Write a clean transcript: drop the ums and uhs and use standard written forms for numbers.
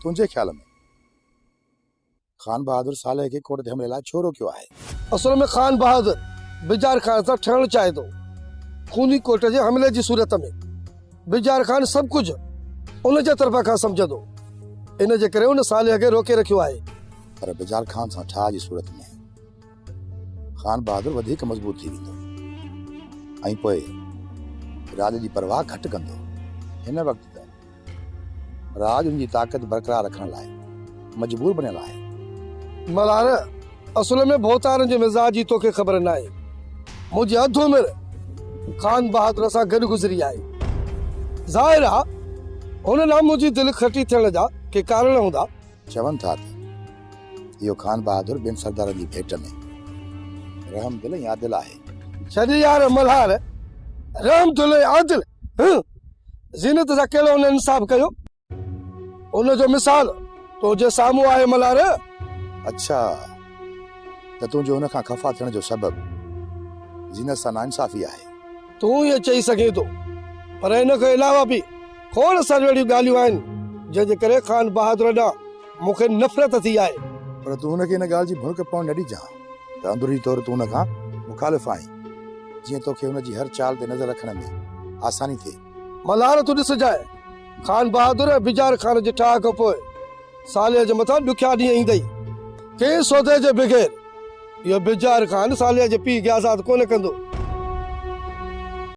تنهنجي خيال ۾ خان بهادر صالح کي ڪوٽ تي حملي لاء ڇو روڪيو آهي؟ اصل ۾ خان بهادر بجار خان سان ٺهڻ چاهي ٿو. خوني ڪوٽ جي حملي جي صورت ۾ بجار خان سڀ ڪجهه ان جي طرف کان سمجهندو. ان جي ڪري ان صالح کي روڪي رکيو آهي. پر بجار خان سان ٺاهه جي صورت ۾ خان بهادر وڌيڪ مضبوط ٿي ويندو ۽ پوء راڄ جي پرواهه گهٽ ڪندو. هن وقت ته راڄ ان جي طاقت برقرار رکڻ لاء مجبور بڻيل آهي. ملهار، اصل ۾ ڀوتارن جي مزاج جي توکي خبر ناهي. منهنجي اڌ عمر خان بهادر سان گڏ گذري آهي. ظاهر آ هن ڏانهن منهنجي دل کٽي ٿيڻ جا ڪي ڪارڻ هوندا. چون ٿا ته اهو خان بهادر ٻين سردارن جي ڀيٽ ۾ رحم دل ۽ عادل آهي. ڇڏ يار ملهار، رحم دل ۽ عادل، هه! زينت سان ڪهڙو هن انصاف ڪيو؟ ان جو مثال تنهنجي سامهون آهي ملهار. اڇا ته تنهنجو هن کان خفا ٿيڻ جو سبب زينت سان ناانصافي آهي. تون ائين چئي سگهين ٿو پر ان کان علاوه به کوڙ ساريون اهڙيون ڳالهيون آهن جنهن جي ڪري خان بهادر ڏانهن مون کي نفرت ٿي آهي. پر تون هن کي ان ڳالهه جي ڀڻڪ پوڻ نه ڏجان ته اندروني طور تون هن کان مخالف آهين، جيئن توکي هن جي هر چال تي نظر رکڻ ۾ آساني ٿئي. ملهار تون ڏسجانء، خان بهادر ۽ بجار خان جي ٺاهه کان پوء صالح جي مٿان ڏکيا ڏينهن ايندئي. ڪنهن سودي جي بغير اهو بجار خان صالح جي پيء کي آزاد ڪونه ڪندو.